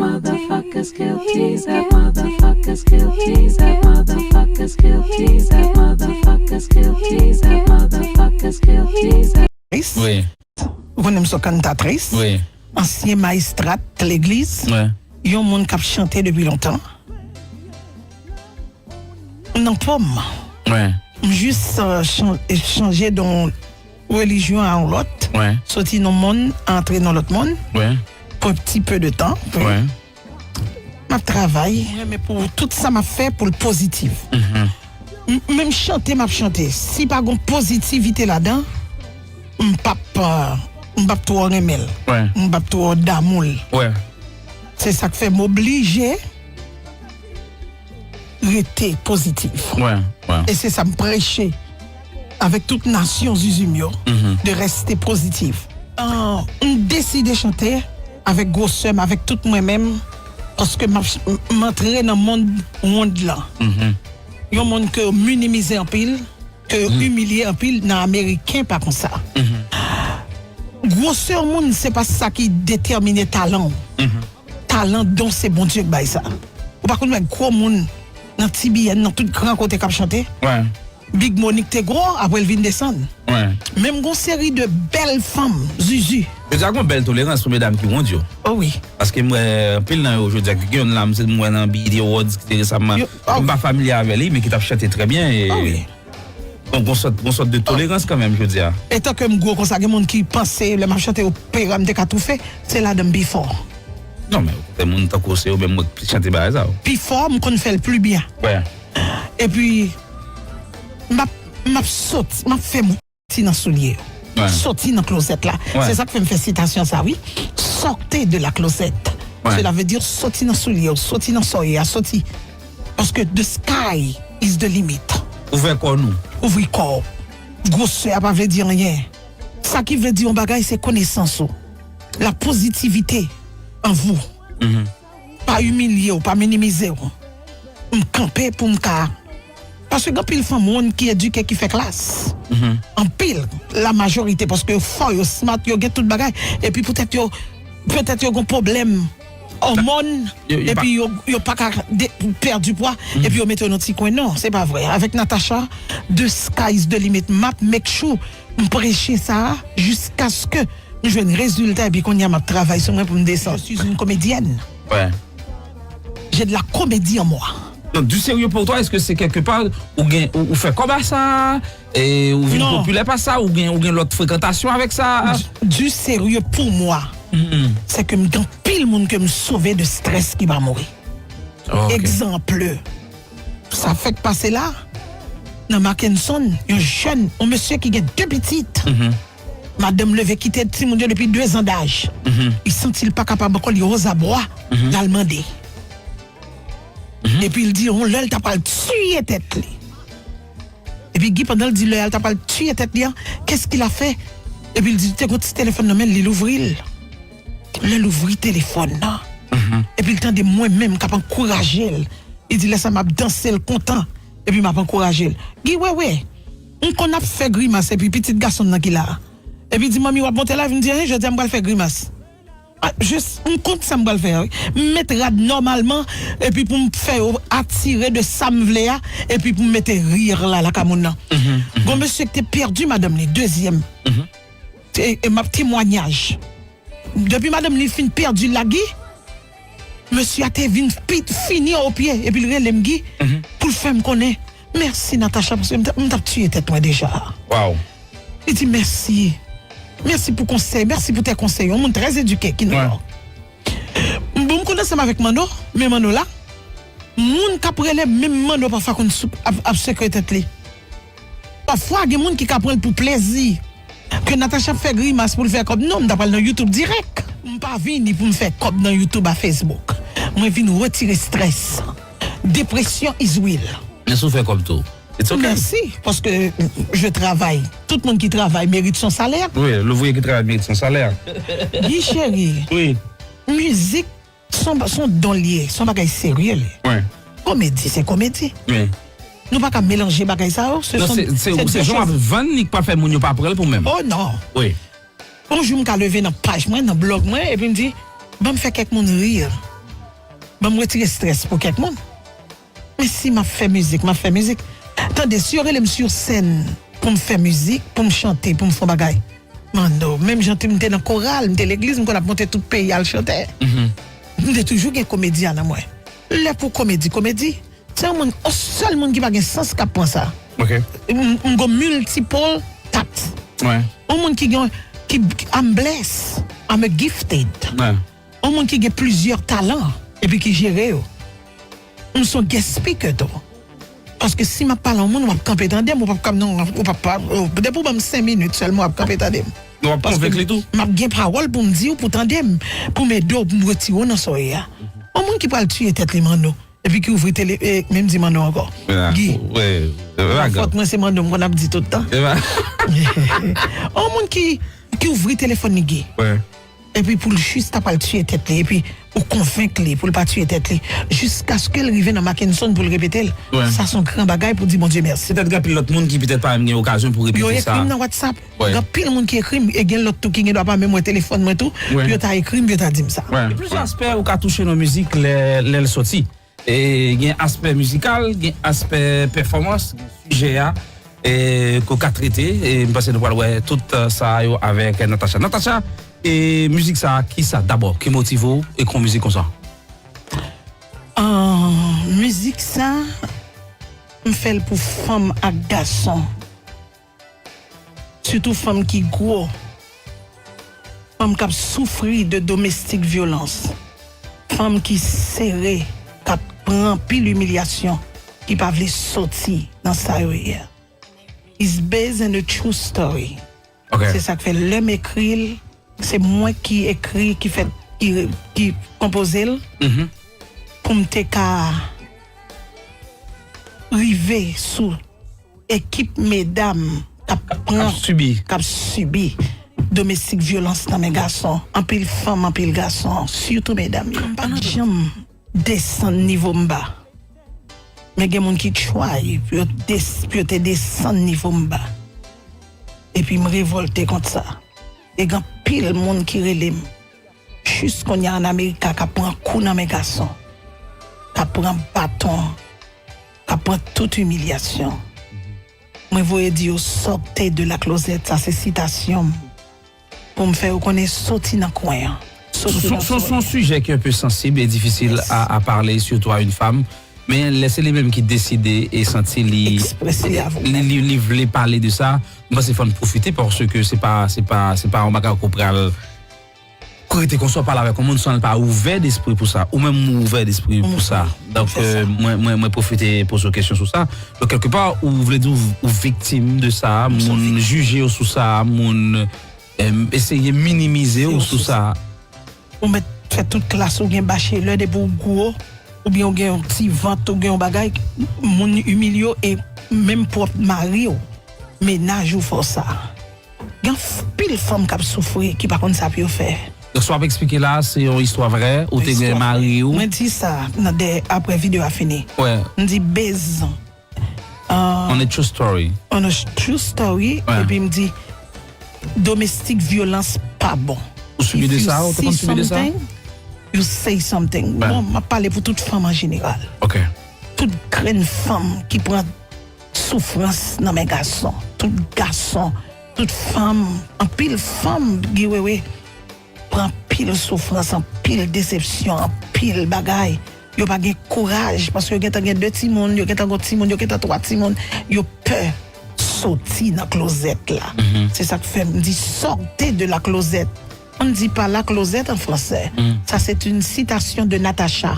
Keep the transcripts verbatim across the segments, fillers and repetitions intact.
Motherfuckers kill T Z. Motherfuckers kill T Z. Motherfuckers kill T Z. Motherfuckers kill T Z. Motherfuckers kill T Z. Wi. Ou konnen m se yon kantatris. Wi. Ansyen mayestrat legliz. Wi. Yon moun k ap chante depi lontan. Nan po m. Wi. M jis, euh, chan-, chanje de yon relijyon a yon lòt. Wi. Soti nan yon mòn, antre nan lòt mòn. Wi. Pou yon ti pe de tan. Wi. M ap travay. Mwen, men pou tout sa m ap fè, pou l pozitif. Mhm. M-, menm chante m ap chante, si pa gon pozitivite ladan, m p ap, euh, m p ap twò renmen l. Wi. M p ap twò damou l. Wi. Se sa k fè m oblije rete pozitif. Wi, wi. E se sa m preche avèk tout nasyon Zuzu m yo, mhm, de reste pozitif. Euh, m deside chante avèk gwosè m, avèk tout mwen menm, paske m ap, m antre nan mond wond lan. Mhm. Yon mond ke yo minimize anpil, ke yo, mhm, imilye anpil nan Ameriken pa konsa. Mhm. Gwosè moun, se pa sa ki detèmine talan w. Mhm. Talan, don, se Bondye k bay sa. Ou pa konn wè gwo moun nan T B N, nan tout gran kote k ap chante? Wi. Big Monique te gwo, apre l vin desann. Wi. Menm gon seri de bèl fanm, Zuzu. Yo di a gon bèl tolerans pou medam ki wond yo. O wi. Paske m wè anpil nan yo jodi a, gen youn la, m se m wè nan B E T Awards ki te resaman. Yo, o. M pa familye avè li, men ki t ap chante trè byen. E o wi. Bon, gon sòt, gon sòt de tolerans kanmenm, jodi a. Etan ke m gwo konsa, gen moun ki panse, lè m ap chante opera, m te ka toufe, se ladan m pi fò. Non, men, gen moun tankou se yo menm mwen ki chante bagay sa yo. Pi fò, m konn fè l pli byen. Wi. Epi, m ap, m ap sot, m ap fè m soti nan soulye yo. Wi. Soti nan klozèt la. Wi. Se sa k fè m fè sitasyon sa, wi. Sortez de la closet. Wi. Cela veut dire soti nan soulye yo, soti nan sa w ye a, soti. Paske the sky is the limit. Ouvè kò nou. Ouvri kò w. Gwosè a pa vle di anyen. Sa ki vle di yon bagay, se konesans ou. La positivité en vous. Mhm. Pa imilye w, pa minimize w. M kanpe pou m ka. Paske gen anpil fanm wonn ki edike, ki fè klas. Mhm. Anpil, la majorite, paske yo fò, yo smart, yo gen tout bagay. Epi poutèt yo, petèt yo gen pwoblèm òmòn, yo, yo pa epi yo, yo pa ka de-, pèdi pwa, mhm, epi yo mete yo nan ti kwen. Non, se pa vre. Avèk Natacha, the sky is the limit. M ap make sure m preche sa a jiskaske m jwenn rezilta, epi kounye a m ap travay sou mwen pou m desann. Je suis une comédienne. Wi. J'ai de la comédie en moi. Donc, du sérieux pour toi, est-ce que c'est quelque part ou gen, ou, ou fè kòb a sa, e ou vin, non, popilè pa sa, ou gen, ou gen lòt frekantasyon avèk sa? Du, du sérieux pour moi, hmm, c'est que m gen anpil moun ke m sove de strès ki pa mouri. Ok. Egzanp, sa fèk pase la, nan Mackenson, yon jèn, yon mesye ki gen de pitit. Mhm. Madanm leve kite timoun yo depi de zan daj. Mhm. Li santi l pa kapab ankò, li ozabwa, mhm, l al mande. Mhm. Epi l di yon lè l ta pral tiye tèt li. Epi Guy, pandan l di lè a l ta pral tiye tèt li an, qu'est-ce qu'il a fait? Epi l di te gon ti telefòn nan men l, li louvri l. Lè l ouvri telefòn nan, mhm, epi l tande mwen menm k ap ankouraje l, li di lè sa m ap danse l kontan, epi m ap ankouraje l. Guy, wè, wè, m konn ap fè grimas, epi pitit gason m nan ki la a. Epi di, "Manmi, w ap monte live?" M di, "Hen, jodi a m pral fè grimas." Ah, jis, m konn sa m pral fè a, wi. M met rad nòmalman, epi pou m fè yo atire de sa m vle a, epi pou m mete rir la lakay moun nan. Mhm, mhm. Gon mesye ki te pèdi madanm li, dezyèm. Mhm. E, e m ap temwanyaj. Depi madanm li fin pèdi l la, Guy, mesye a te vin pi-, fini o pye, epi l rele m, Guy, mhm, pou l fè m konnen, "Mèsi, Natacha, paske m t-, m t ap tiye tèt mwen deja." Wow. Li di, "Mèsi. Mèsi pou konsèy. Mèsi pou tes conseils." Yon moun trè edike ki nan nò. Bon, m konn ansanm avèk Manno, men Manno la, moun k ap rele menm Manno pafwa konn sou-, ap, ap sekre tèt li. Pafwa, gen moun ki ka pran l pou plezi. Ke Natacha ap fè grimas pou l fè kòb. Non, m ta pral nan YouTube dirèk. M pa vini pou m fè kòb nan YouTube a Facebook. Mwen vin retire strès. Depression is real. Men si w fè kòb tou, it's okay. Mèsi, paske je travay. Tout moun ki travay merit son salè. Wi, l'ouvrier qui travaille mérite son salaire. Guy Chéri, wi, mizik, se yon, se yon don l ye, se yon bagay serye l ye. Wi. Komedi, se komedi. Wi. Nou pa ka melanje bagay sa yo. Se, non, se, se, se de jan w ap vann li k pa fè moun yo pa pran l pou menm. Oh non. Wi. Yon jou m ka leve nan paj mwen, nan blòg mwen, epi m di, "Ban m fè kèk moun ri." Ban m retire estrès pou kèk moun. Men si m ap fè mizik, m ap fè mizik. Tande, si yo rele m sou sèn pou m fè mizik, pou m chante, pou m fè yon bagay, Manno, menm jan m te nan koral, m te legliz, m konn ap monte tout peyi al chante. M te toujou gen komedya nan mwen. Lè pou komedi, komedi, se yon moun, yon sèl moun ki pa gen sans k ap pran sa. Ok. M m gon multiple tact. Ouais. Yon moun ki gen, ki, I'm blessed, I'm a gifted. Ouais. Yon moun ki gen plizyè talan epi ki jere yo. M se yon guest speaker tou. Paske si m ap pale a yon moun, w ap kanpe tande m, ou p ap kab non, ou p ap pa, ou- depi w ban m senk minit sèlman, w ap kanpe tande m. Nou ap konvenk li tou. M ap gen pawòl pou m di w, pou tande m, pou m ede w, pou m retire w nan sa w ye a. Yon moun ki pral tiye tèt li, Manno, epi ki ouvri tele, e, men m di Manno ankò. Guy, Raga. Fòt mwen se Manno m konn ap di tout tan. Yon moun ki, ki ouvri telefòn li, Guy. Epi pou l jis ta pral tiye tèt li, epi ou konvenk li pou l pa tiye tèt li, jiskaske l rive nan Mackenson pou l repete l. Wi. Sa se yon gran bagay pou di Bondye mèsi. Petèt gen anpil lòt moun ki petèt pa menm gen okazyon pou Yo repete sa. Ekri m nan WhatsApp. Wi. Gen anpil moun ki ekri m, e gen lòt tou ki gen dwa pa menm wè telefòn mwen tou, Wi. Yo ta ekri m, yo ta di m sa. Wi. Gen plizyè aspè ou ka touche nan mizik lè, lè l soti. E gen aspè mizikal, gen aspè pèfòmans, gen sijè a, e, ke w ka trete. E m panse nou pral wè tout, e, sa yo avèk Natacha. Natacha, e mizik sa, kisa dabò ki motive w ekri yon mizik konsa? Ah, mizik sa, m fè l pou fanm ak gason. Sitou fanm ki gwo. Fanm k ap soufri de domestic violence. Fanm ki sere, k ap pran anpil imilyasyon, ki pa vle soti nan sa yo ye a. It's based on a true story. Ok. Se sa k fè lè m ekri l, se mwen ki ekri, ki fè, ki, ki konpoze l, pou m te ka rive sou ekip medam k ap pran, K ap sibi. K ap sibi domestik vyolans nan men gason. Anpil fanm, anpil gason, sitou medam yo. M pa janm desann nivo m ba. Men gen moun ki try pou yo, des, pou yo te desann nivo m ba. Epi m revòlte kont sa. E gen anpil moun ki rele m. Jis kounye a ann Amerika k ap pran kou nan men gason, k ap pran baton, k ap pran tout imilyasyon. Mwen voye di yo, sortez de la closet, sa se sitasyon m. Pou m fè yo konnen soti nan kwen an. Soti nan Se yon sijè ki enpe sansib e difisil a, a pale, sitou a yon fanm. Men lè se li menm ki deside e santi li, li, li, li vle pale de sa, m panse fò n pwofite, paske se pa, se pa, se pa yon bagay ke w pral rete konsa w pale avèk yon moun san l pa ouvè despri pou sa. Ou menm ou ouvè despri pou sa. Donk, mwen, mwen, mwen pwofite poze w kesyon sou sa. Donk, kèlkepa, ou vle di w, ou viktim de sa, moun jije w sou sa, moun, em, eseye minimize w sou sa. Ou mèt fè tout klas, ou gen bachelè, depi w gwo, oubyen ou gen yon ti vant, ou gen yon bagay, moun imilye w, e menm pwòp mari w, mennaj ou fè w sa. Gen anpil fanm k ap soufri, ki pa konn sa pou yo fè. Donk, sa w ap eksplike la, se yon istwa vrè, ou te gen mari w. Mwen di sa nan dè, apre videyo a fini. Wè. M di, base on a true story. On a true story, epi m di, domestic violence pa bon. Ou sibi de sa? Ou te konn sibi de sa? You say something. Bon, m ap pale pou tout fanm an jeneral. Ok. Tout grenn fanm ki pran soufrans nan men gason. Tout gason, tout fanm, anpil fanm, Guy Wewe, pran anpil soufrans, anpil desepsyon, anpil bagay. Yo pa gen kouraj, paske yo gentan gen de timoun, yo gentan gon timoun, yo gentan twa timoun. Yo pè soti nan klozèt la. Se sa k fè m di, sortez de la closet. On ne dit pas la closet en français. Ça, c'est une citation de Natacha.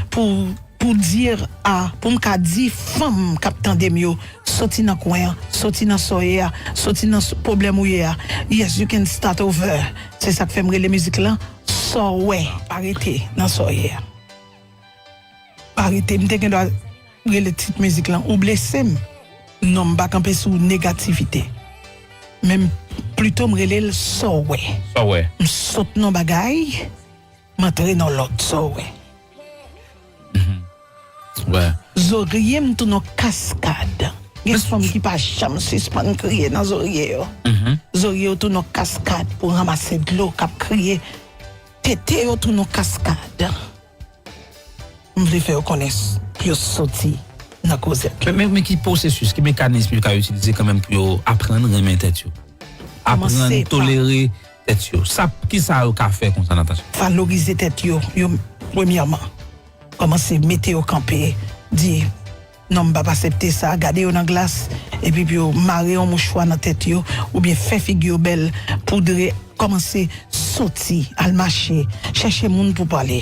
Pour, pour dire à, pou m ka di fanm k ap tande m yo, soti nan kwen an, soti nan sa w ye a, soti nan pwoblèm ou ye a. Yes, you can start over. Se sa k fè m rele mizik lan Sa w wè, pa rete nan sa w ye a. Pa rete, m te gen dwa rele tit mizik lan Ou blese m. Non, m pa kanpe sou negativite. Men m, plito m rele l Sa w wè. Sa w wè. M sot nan bagay, m antre nan lòt, sa w wè. Wè. Zorye m tounen yon kaskad. Gen fanm ki pa janm sispann kriye nan zorye yo. Zorye yo tounen yon kaskad pou ranmase dlo k ap kriye. Tete yo tounen yon kaskad. M vle fè yo konnen s- pou yo soti nan klozèt. Men, men, men ki pwosesis, ki mekanis yo ka itilize kanmenm pou yo aprann renmen tèt yo? Aprann tolere tèt yo. Sa, ki sa yo ka fè konsa, Natacha? Valorize tèt yo, yo, premyèman. Kòmanse mete yo kanpe, di, non, m p ap aksepte sa, gade yo nan glas, epi pou yo mare yon mouchwa nan tèt yo, oubyen fè figi yo bèl, poudre, kòmanse soti, al mache, chèche moun pou pale.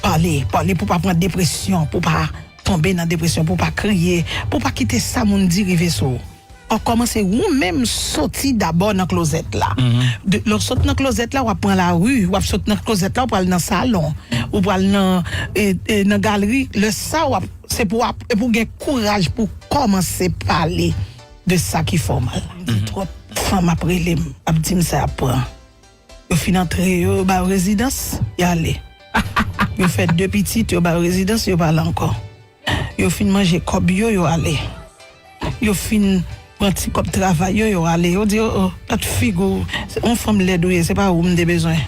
Pale, pale pou pa pran depresyon, pou pa tonbe nan depresyon, pou pa kriye, pou pa kite sa moun di rive sou ou. Kòmanse ou menm soti dabò nan klozèt la. Lè w sot nan klozèt la, w ap pran lari, w ap sot nan klozèt la, w pral nan salon, ou pral nan, e, e, nan galri. Lè sa, w ap, se pou w ap, e pou w gen kouraj pou w kòmanse pale de sa ki fè w mal. M di, twòp fanm ap rele m, ap di m sa y ap pran. Yo fin antre yo, yo ba yo rezidans, y ale. Yo fè de pitit, yo ba yo rezidans, yo pa la ankò. Yo fin manje kòb yo, yo ale. Yo fin pran ti kòb travay yo, yo ale. Yo di, o, o, gad figi w, se yon fanm lèd ou ye, se pa ou m te bezwen.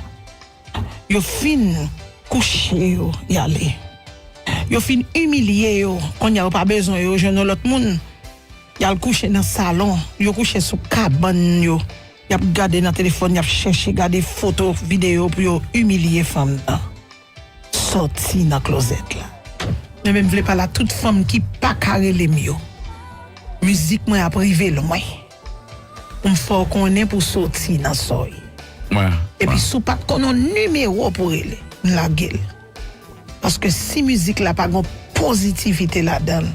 Yo fin kouche yo, y ale. Yo fin imilye yo, kounye a yo pa bezwen yo, yo jwenn yon lòt moun. Y al kouche nan salon, yo kouche sou kabann yo. Y ap gade nan telefòn, y ap chèche gade foto, videyo pou yo imilye fanm nan. Sòti nan klozèt la. Mwen menm vle pale a tout fanm ki pa ka rele m yo. Mizik mwen ap rive lwen. Pou m fè w konnen pou w soti nan sa w ye. Epi si w pa t konn yon nimewo pou w rele, m lage l. Paske si mizik la pa gen pozitivite ladan l,